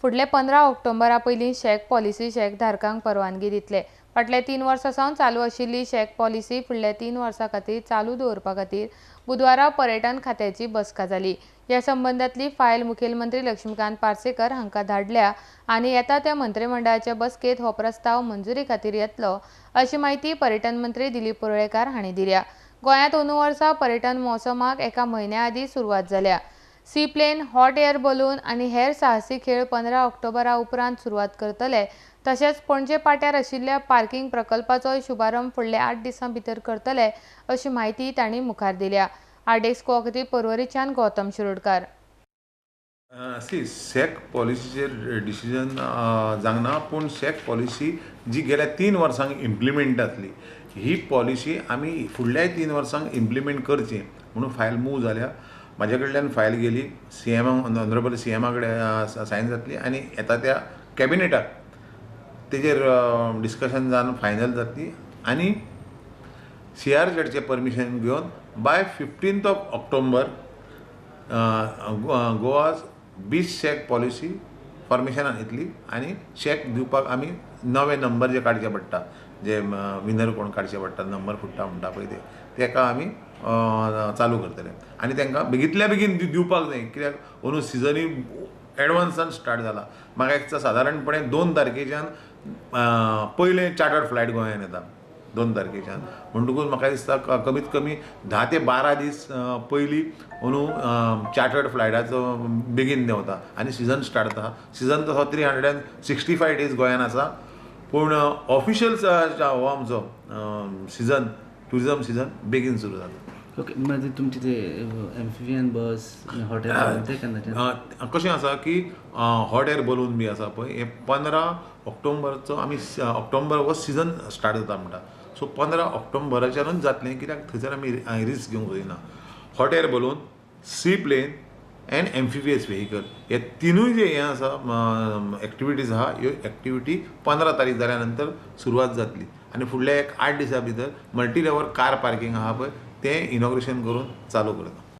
फुडले 15 ऑक्टोबरा पयलीं shack policy shack धारकांक परवानगी दितले. फाटल्या 3 वर्सां सावन चालू आशिल्ली शॅक पॉलिसी फुडल्या 3 वर्सां खातीर चालू दवरपा खातीर बुधवारा पर्यटन खात्याची बसका जाली. ह्या संबंदांतली फायल मुखेलमंत्री लक्ष्मीकांत पार्सेकर हांकां धाडल्या आनी येता त्या मंत्रिमंडळाच्या बसकेंत हो प्रस्ताव मंजुरी खातीर येतलो अशी म्हायती पर्यटन मंत्री दिलीप परुळेकार हांणी दिल्या. गोंयांत अंदू वर्सा पर्यटन मोसमाक एका म्हयन्या आदीं सुरवात जाल्या. Sea plane, hot air balloon आनी हेर साहसी खेळ 15 ऑक्टोबरा उपरांत सुरवात करतले. तशेंच पणजे पाट्यार आशिल्ल्या पार्किंग प्रकल्पाचोय शुभारंभ फुडल्या 8 दिसां भितर करतले अशी म्हायती तांणी मुखार दिल्या. आरडीएक्स गोवा खातीर पर्वरीच्यान गौतम शिरोडकार. सी शॅक पॉलिसीचेर डिसिजन जावंक ना, पूण शॅक पॉलिसी जी गेल्या 3 वर्सांक इम्प्लिमेंट जातली ही पॉलिसी आमी फुडल्याय 3 वर्सांक इम्प्लिमेंट करची म्हणून फायल मूव जाल्या. म्हाजे कडल्यान फायल गेली सी एमाक, ऑनरेबल सी एमा कडेन सायन जातली आनी येता त्या कॅबिनेटाक तेजेर डिस्कशन जावन फायनल जातली आनी सी आर झेडचें परमिशन घेवन by 15th of October Goa's beach shack policy फॉर्मेशनान येतली आनी शॅक दिवपाक आमी नवे नंबर जे काडचे पडटा, जे विनर कोण काडचे पडटा, नंबर फुट्टा म्हणटा पळय ते, तेका आमी चालू करतले आनी तांकां बेगींतल्या बेगीन दिवपाक जाय, कित्याक अंदू सिजनूय एडवान्सान स्टार्ट जाला. म्हाका दिसता सादारणपणे 2 तारखेच्यान पयलें चार्टर्ड फ्लायट गोंयान येता 2 तारखेच्यान, म्हणटकूच म्हाका दिसता कमीत कमी 10 ते 12 दीस पयलीं अंदू चार्टर्ड फ्लायटाचो बेगीन देंवता आनी सिजन स्टार्ट जाता. सिजन तसो 365 डेज गोंयान आसा, पूण ऑफिशियल हो आमचो सिजन, ट्युरिजम सिजन बेगीन सुरू जाता. ओके, मागीर तुमचे ते एम्फिबियन बस, हॉट एअर ते केन्नाच्यान? कशें आसा की हॉट एअर बलून बी आसा पळय, हे 15 ऑक्टोबरचो आमी ऑक्टोबर हो सिजन स्टार्ट जाता म्हणटा. सो 15 ऑक्टोबराच्यानूच जातलें, कित्याक थंयसर आमी रिस्क घेवंक सोदिना. Hot air balloon, sea plane and amphibious vehicle हे तिनूय जे हें आसा एक्टिविटीज आहा, ह्यो एक्टिविटी 15 तारीख जाल्या नंतर सुरवात जातली आनी फुडल्या एक 8 दिसां भितर मल्टी लेवल कार पार्किंग आहा पळय तें इनॉग्रेशन करून चालू करता.